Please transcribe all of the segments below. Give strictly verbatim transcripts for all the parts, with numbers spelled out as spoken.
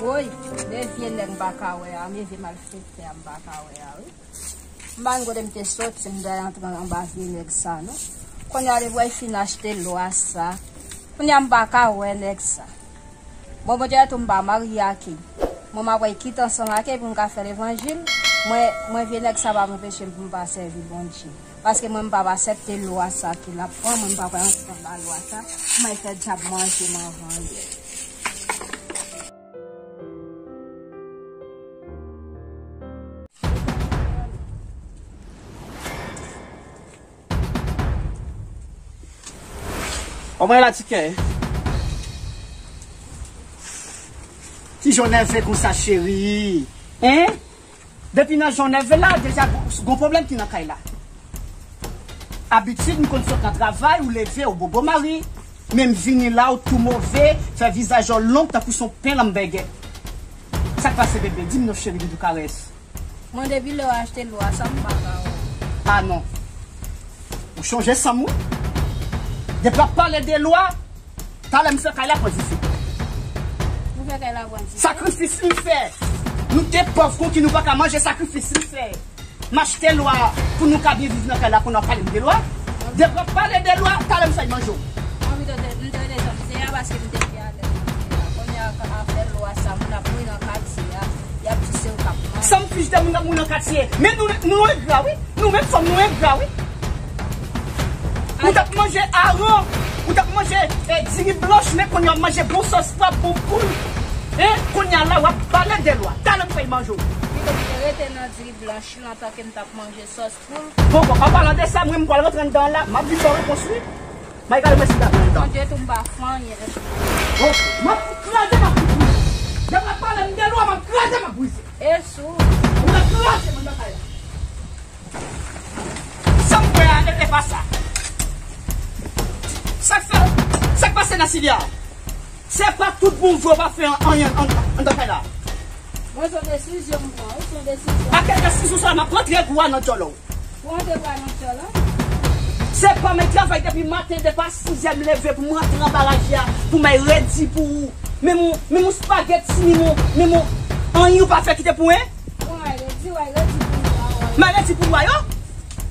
Woy, de vye nèg m pa ka wè a, de vye malfektè a m pa ka wè a, wi. M pa konn kote m te soti, m t al antre anba vye nèg sa, non. Kounye a, depi w fin achte lwa sa, kounye a m pa ka wè nèg sa. Bon, Bondye tou m pa marye ak li. Mwen m ap wè kite ansanm ak li pou m ka fè levanjil. Mwen, mwen vye nèg sa pa anpeche m pou m pa sèvi Bondye. Paske mwen m p ap aksepte lwa sa ke l ap pran, mwen m p ap rantre anba lwa sa pou mwen fè dyab manje m anvan li. Kòman e la, Tikè? Kijan w nève konsa, cheri? Hein? Depi nan jan w nève la, deja gon, gon pwoblèm ki nan kay la. Abitid, m konn sot nan travay, ou leve, ou bobo mari, men m vini la, ou tou move, fè vizaj ou long tankou se yon pen lanmbègè. Sa k pase, bebe? Di m non, cheri, m tou karès. Mwen, depi lè w achte lwa sa, m pa ka wè. Ah non. Ou chonje san m, wi. Depi w ap pale de lwa, talè m fè kay la pran dife. Ou fè kay la pran dife? Sakrifis m fè. Nou te pòv konki nou pa ka manje, sakrifis m fè. M achte lwa pou nou ka byen viv nan kay la, kounye a w ap pale m de lwa. Depi w ap pale de lwa, talè m fè manje w. Mwen pito te, m te rete jan m te ye a paske m te pi alèz jan m te ye a. Kounye a, afè lwa sa, moun ap mouri nan katye a, y ap di se ou k ap manje. San m fich de moun k ap mouri nan katye. Men nou, nou engra, wi. Nou menm fanm, nou engra, wi. Ou t ap manje aran, ou t ap manje, eh, diri blanch, men kounye a w ap manje bon sòs pwa, bon poul. Hein? Kounye a la, w ap pale de lwa. Talè m fè manje w. Pito m te rete nan diri blanch lan, antan ke m t ap manje sòs poul. Bon, bon, an palan de sa, mwen, m pral rantre anndan la, m ap vin ba w repons, wi. M al gade mwen si m t ap anndan. Bondye tou m pa fè anyen. Bon, m ap kraze, m ap brize. Depi w ap pale m de lwa, m ap kraze, m ap brize. E sou. M ap kraze, mwen, nan kay la. Sa m kwè a, e, e pa sa. Sa k fè, sa k pase nan Silya? Se pa tout bon vre w pa fè an, anyen an, anndan kay la. Mwen, se yon desizyon m pran, wi, se yon desizyon. A kèk desizyon sa, m ap rantre gou a nan djòlè w. Ou rantre gou a nan djòlè w? Se pa mwen travay depi maten, depi a sizè m leve pou m rantre anba raje a, pou m al redi pou ou. Menm yon, menm yon spageti, menm yon, menm yon, anyen ou pa fè kite pou mwen. Bon, ay redi, w ay redi pou lwa, w ay. M al redi pou lwa yo?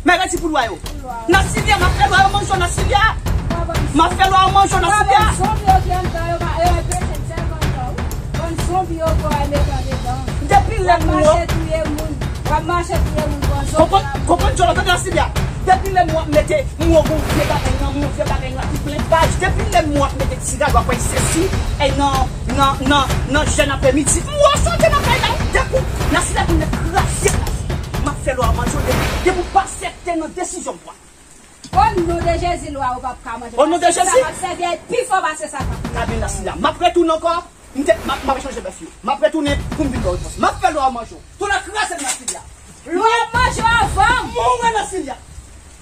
M al redi pou lwa yo. Pou lwa yo. Nan Silya, m ap fè lwa yo manje w nan Silya. M ap fè lwa yo manje w nan Silya. Bann zonbi yo ki anndan yo, yo enpeche m sèvi anndan, wi. Bann zonbi yo, yo al met andedan. Depi lè m wè w. W ap mache touye moun. W ap mache touye moun, bann zonbi. Konprann, konprann djòlè, tande nan Silya. Depi lè m wè w ap mete, m wè w gon vye bagay nan men w, vye bagay la ki plen paj. Depi lè m wè w ap mete ti rad, w ap wè sesi, e nan, nan, nan, nan jèn apremidi. M wè w soti nan kay la, depi w nan Silya pou m kraze plas. M ap fè lwa yo manje w depi, depi w pa aksepte nan desizyon m pran. O non de Jezi, lwa yo p ap ka manje. O non de Jezi. Sa m ap sèvi a pi fò pase sa k ap. Ka vin nan Silya. M ap retounen ankò. M te, m ap, m ap chanje bèf yo. M ap retounen pou m vin ba w repons. M ap fè lwa yo manje w. Tou nan kraze m nan Silya. Lwa yo ap manje w avan m. Mouri nan Silya.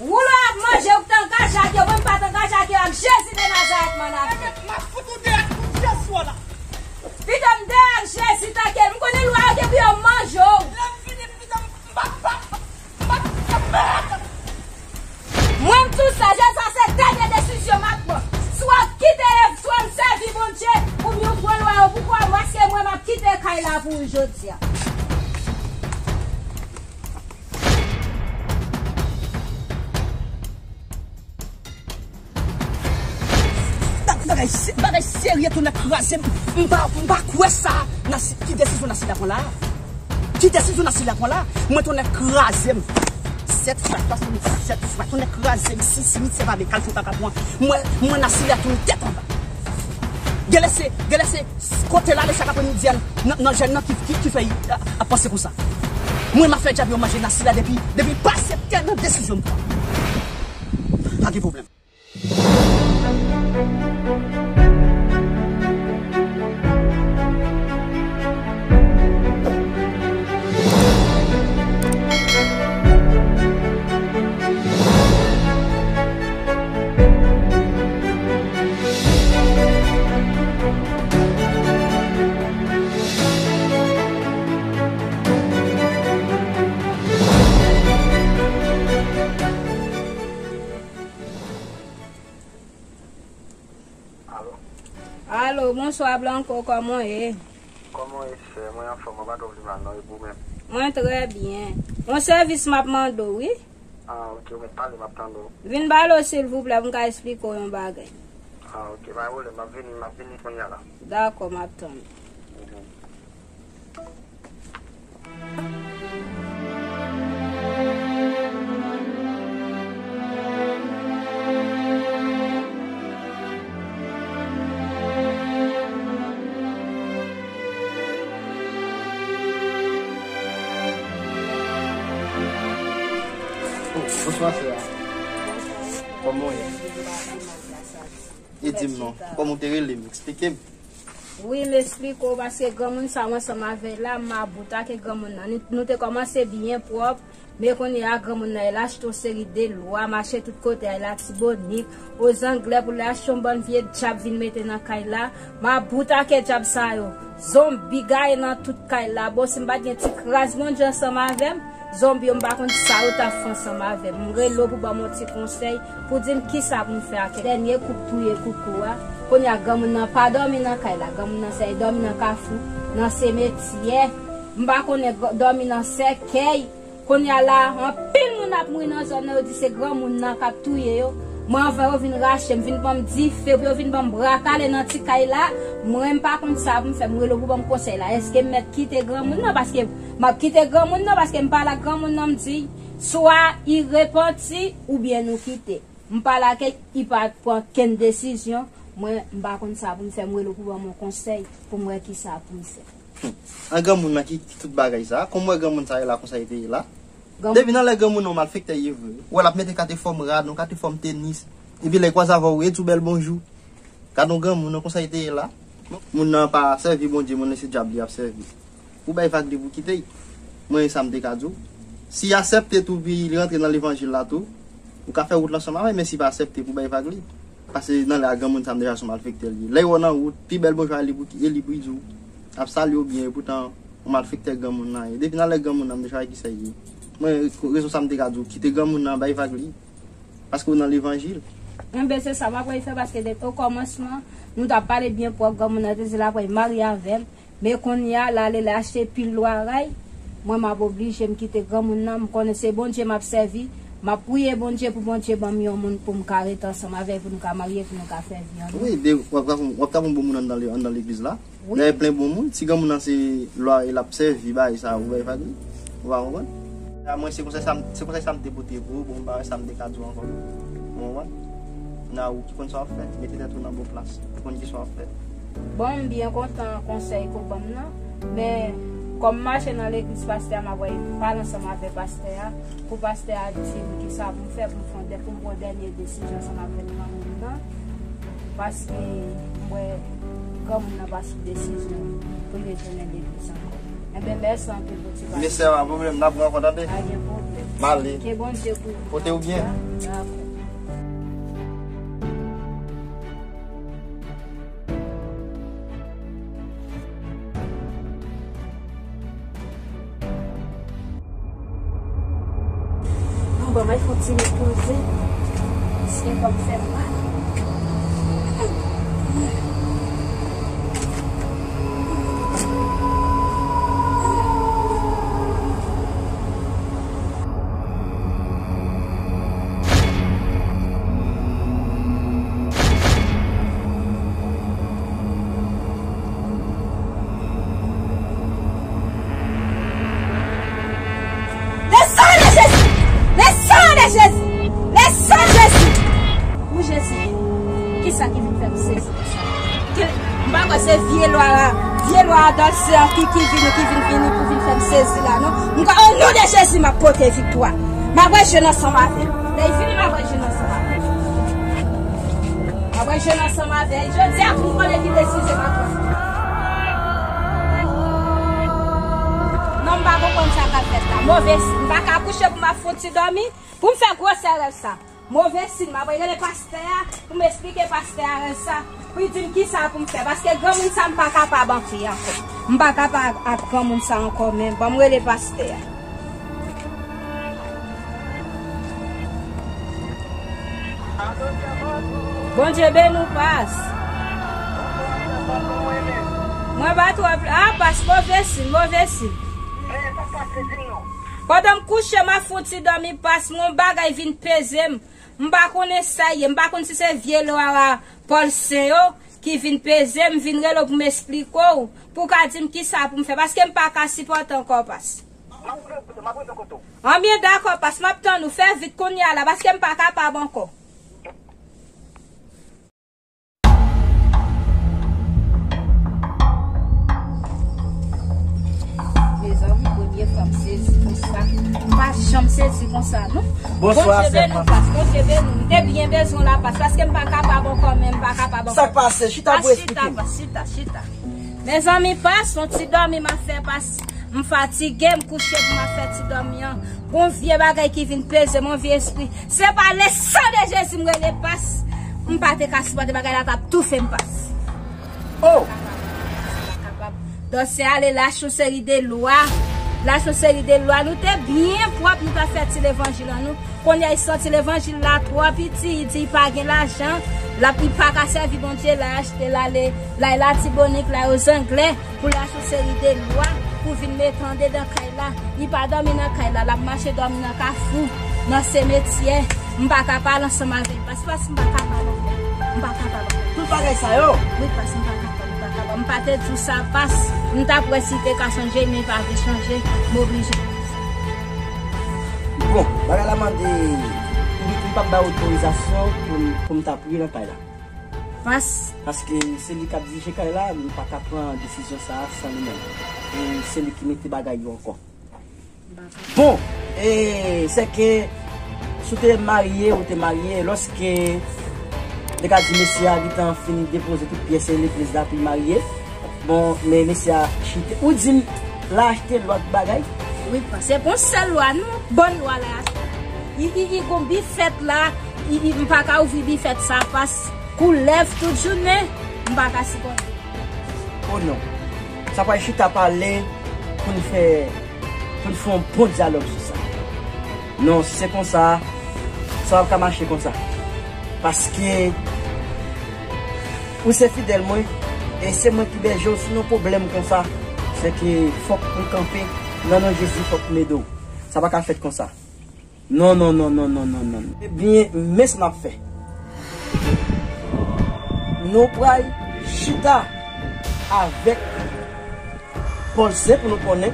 Ou lwa yo ap manje w k t angaje ak yo, mwen m pa t angaje ak yo, ak Jezi de Nazarèt m ann avè w. M ap fout ou deyò ak tout Jezi w la. Pito m deyò ak Jezi tanke m konnen lwa yo gen pou yo manje w. Lè m vini, pito m, m pa, m pa, m pa, m pa, m pa, Jodi a. Bagay se- bagay serye, tonnè kraze m. M pa, m pa kwè sa. Nasi- ki desizyon Nasila pran la? Ki desizyon Nasila pran la? Mwen, tonnè kraze m. Sèt fwa, swasannsèt fwa, tonnè kraze m. Si, si, si, se pa Bekal, se pa Kapon. Mwen, mwen, Nasila tounen tèt anba. Genlè se, genlè se kote l ale chak apremidi a nan, nan jèn nan ki, ki, ki fè l ap panse konsa. Mwen, m ap fè djab yo manje Nasila depi, depi l pa aksepte nan desizyon m pran. Pa gen pwoblèm. Alo? Alo, bonswa Blanco, kòman w ye? Kòman w ye, sè? Mwen anfòm, mwen pa twò pi mal non, epi w menm? Mwen trè byen. Yon sèvis m ap mande w, wi. Ah, ok, ou mèt pale, m ap tande w. Vin pale w, silvouplè, pou m ka esplike w yon bagay. Ah, ok, pa gen pwoblèm, m ap vini, m ap vini kounye a la. Dakò, m ap tann ou. Mhm. Oh, bonswa, sè a. Kòman w ye? E di m non, kòman w te rele m? Eksplike m. Wi, m eksplike w, paske granmoun sa, mwen ansanm avè l la, m mabout ak granmoun nan. Nou, nou te kòmanse byen pwòp, men kounye a, granmoun nan, l achte yon seri de lwa, mache tout kote, al Latibonit, Ozanglè, pou l achte yon bann vye djab vin mete nan kay la. Mabout ak djab sa yo. Zonbi gaye nan tout kay la. Bon, si m pa t gen ti kras Bondye ansanm avè m, zonbi yo, m pa konn sa yo t ap fè ansanm avè m. M rele w pou ban m yon ti konsèy, pou di m kisa pou m fè ak dènye kout touye koukou a. Kounye a, granmoun nan pa dòmi nan kay la. Granmoun nan se dòmi nan kafou, nan simetyè. M pa konnen gr- dòmi nan sèkèy. Kounye a la, anpil moun ap mouri nan zòn nan, yo di se granmoun nan k ap touye yo. Mwen, anvan yo vin rache m, vin ban m dife, pou yo vin ban m bra kale nan ti kay la, mwen, m pa konn sa pou m fè, m rele w pou ban m konsèy la. Èske m mèt kite granmoun nan? Paske m ap kite granmoun nan, paske m pale ak granmoun nan, m di, swa i repanti, oubyen nou kite. M pale ak li, li pa pran kenn desizyon. Mwen, m pa konn sa pou m fè, m rele w pou ban m yon konsèy, pou m wè kisa pou m fè. Hmm. An granmoun nan ki, ki tout bagay sa. Kòm w wè granmoun sa ye la, konsa li te ye la. Granmoun Depi nan lè granmoun nan malfektè ye vre. Ou wè l ap mete katefòm rad, yon katefòm tenis. Epi lè l kwaze avè w, e di w bèl bonjou. Gad yon granmoun nan konsa li te ye la. Moun nan pa sèvi Bondye, moun nan se dyab li ap sèvi. Ou bay vag li pou kite l. Mwen, e sa m te ka di w. Si l aksepte tou, pi li rantre nan levanjil la tou, ou ka fè wout la ansanm avè l, men si l pa aksepte pou bay vag li. Paske nan lè a granmoun sa m deja se yon malfektè li ye. Lè l wè w nan wout, pi bèl bonjou a li pou ki, e li pou l di w. L ap salye w byen, epoutan yon malfektè granmoun nan ye. Depi nan lè granmoun nan m deja wè kisa l ye. Mwen, rezon sa m te ka di w, kite granmoun nan, bay vag li. Paske w nan levanjil. Enben, se sa m ap fè paske depi o kòmansman, nou t ap pale byen pwòp, granmoun nan te di l ap al marye avè m. Men kounye a, l ale, l achte pil lwa ray. Mwen, m ap oblije m kite granmoun nan. M konnen se Bondye m ap sèvi. M ap priye Bondye pou Bondye ban m yon moun pou m ka rete ansanm avè l, pou nou ka marye, pou nou ka fè vi ansanm. Wi, de, w ap, w ap, w ap ka pran bon moun anndan le-, anndan legliz la. Wi. Dayè plen bon moun, si granmoun nan se lwa l ap sèvi, bagay sa, ou bay vag li. Ou pa konprann? A mwen, se konsèy sa m, se konsèy sa m te pote pou ou, bon, m pa wè sa m te ka di w ankò. Ou konprann? Nan ou ki konn sa w ap fè, mete tèt ou nan bon plas. Ou konn ki sa w ap fè. Bon, m byen kontan konsèy ke w ban m nan, men kòm m mache nan legliz pastè a, m ap pale ansanm avè pastè a, pou pastè a di m kisa pou m fè, pou m fè yon dè-, pou m pran dènye desizyon ansanm avè granmoun nan, paske m wè granmoun nan pa sou desizyon pou l retounen legliz ankò. Enben, mèsi anpil pou ti pale. Mesye, pa pwoblèm, n ap rankont, tande? Pa gen pwoblèm. M ale. Ke Bondye kouvri w. Pote w byen. Dakò. Bon, ban mwen fè yon ti repoze. Paske kò m fè m mal. Vye lwa a, vye lwa a Dòlse a ki, ki vini, ki vin vini pou vin fè m sezi la, non. M ka, o non de Jezi, m ap pote viktwa. M ap wè jwenn ansanm avè l. Lè l vini, m ap wè jwenn ansanm avè l. M ap wè jwenn ansanm avè l. Jodi a, pou m konnen ki desizyon m ap pran. Non, m pa konprann sa k ap fèt la. Move siy. M pa ka kouche pou m ap fouti dòmi, pou m fè gwosè rèv sa. Move siy, m ap rele pastè a, pou m esplike pastè a rèv sa, pou l di m kisa pou m fè, paske granmoun sa m pa kapab antre ankò. M pa kapab ak granmoun sa ankò menm. Ban m rele pastè a. Bondye beni w, pas. Mwen pa twò pl-, a, pas, move siy, move siy. Pandan m kouche, m ap fouti dòmi, pas, yon bagay vin peze m. M pa konnen sa ye, m pa konn si se vye lwa a Pòlsen yo ki vin peze m, vin rele w pou m esplike w, pou w ka di m kisa pou m fè, paske m pa ka sipòte ankò, pas. Anbyen, dakò, pas, m ap tann ou, fè vit kounye a la, paske m pa kapab ankò. Mezanmi, premye fwa m sezi konsa. M pa janm sezi konsa, non. Bonswa, Bondye beni w, pas. Bondye beni w. M te byen bezwen w la, pas, paske m pa kapab ankò, men m pa kapab ankò. Sa k pase? Chita pou esplike m. Pas, chita, pas, chita, chita. Mezanmi, pas, yon ti dòmi m ap fè, pas. M fatige, m kouche pou m ap fè ti dòmi an. Gon vye bagay ki vin peze m, yon vye espri. Se pa le san de Jezi m rele, pas. M pa te ka sipòte bagay la, t ap toufe m, pas. Oh! Dòlse ale lache yon seri de lwa. Lache yon seri de lwa. Nou te byen pwòp, nou t ap fè ti levanjil an nou. Kounye a, li santi levanjil la twò piti, li di li pa gen lajan, l ap, li pa ka sèvi Bondye, l al achte, l ale, l al Latibonit, l al Ozanglè, pou l achte yon seri de lwa, pou vin mete andedan kay la. Li pa dòmi nan kay la, l ap mache dòmi nan kafou, nan simetyè. M pa ka pale ansanm avè l, pas, pas, m pa ka pale avè l. M pa ka pale avè l. Tout bagay sa yo? Wi, pas, m pa kapab, m pa kapab. M pa te di w sa, pas. M t ap wè si l te ka chanje, men li pa vle chanje. M oblije. Bon, bagay la mande, li, li p ap bay otorizasyon pou m, pou m ta priye nan kay la. Pas. Paske se li k ap dirije kay la, m pa ka pran desizyon sa a san li menm. E se li ki mete bagay yo ankò. Bon, e, sèke si w te marye, ou te marye, lòske, te ka di mesye a gentan fin depoze tout pyès legliz la pou l marye. Bon, men mesye a chite. Ou di m l achte lòt bagay? Wi, pas. Se pa yon sèl lwa, non. Bann lwa la achte. I, i, i gon bifèt la, i, i, m pa ka ouvri bifèt sa, pas. Koulèv tout jounen, m pa ka sipòte. Oh non. Sa pral chita pale pou n fè, pou n fè yon bon dyalòg sou sa. Non, si se konsa, sa p ap ka mache konsa. Paske ou se fidèl mwen, e se mwen ki bèje w. Si w nan pwoblèm konsa, sèke fòk m kanpe. Nan non Jezi, fòk m ede w. Sa pa ka fèt konsa. Non, non, non. Ebyen, men sa n ap fè. Nou pral chita avèk Pòlsen pou nou konnen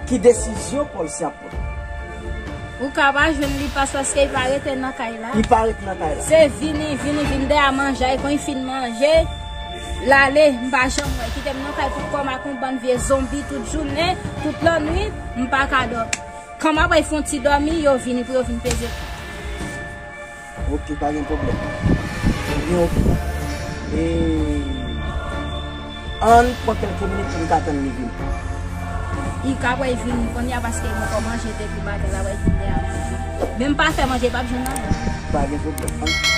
ki desizyon Pòlsen ap pran. Ou ka pa jwenn li, pas, paske li pa rete nan kay la. Li pa rete nan kay la. Se vini, vini, vini dèyè manje, e kon li fin manje, l ale, m pa janm wè. Kite m nan kay pou kò m ak yon bann vye zonbi tout jounen, tout lannwit, m pa ka dòmi. Kan m ap fè yon ti dòmi, yo vini pou yo vin peze. Ok, pa gen pwoblèm. Ebyen, ok. E, ann pran kèlke minit pou n ka tann li vini. Li ka pral vini kounye a paske m poko manje depi maten, l ap vin dèyè manje. Men m pa fè manje, l p ap jwenn anyen. Pa gen pwoblèm. Ann.